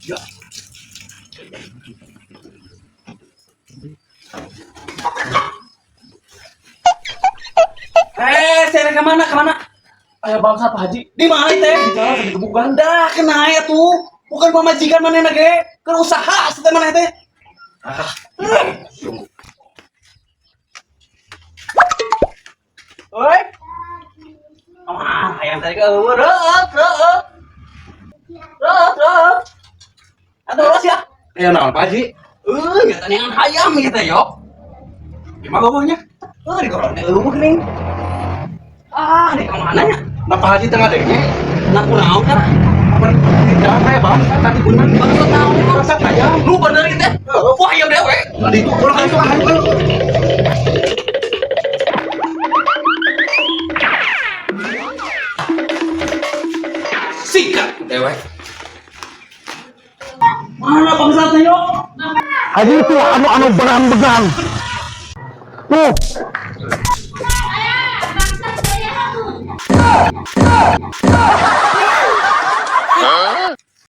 Ya. Eh, saya kemana kemana? Aya bangsa, Pak Haji. Di mana teh? Di jalan tadi gebukan. Dah kena ya tuh. Bukan pamajikan mana ge. Keur usaha teh mana teh. Ah, tunggu. Oi. Ah, hayang tadi ke eueuh reueut reueut. Reueut reueut. Atuh terus ya. Aya naon, Pak Haji? Eh, nyata neangan hayam ieu teh yo. Gimana bawahnya? Eh, di kolong teh eueuh geuning. Ah, di kamana nya? Nah, Pak Haji tengah denge. Nah, kunaon kan? Apa di jalan kayak bangsa tadi bener. Bangsa naon? Bangsa hayam. Lu bener ieu teh. Wah, hayam dewe. Tadi itu kurang itu ayo ayo. Sikat dewe. Mana bangsatnya yo? Haji itu anu anu begang-begang. Tuh. Bangsa saya.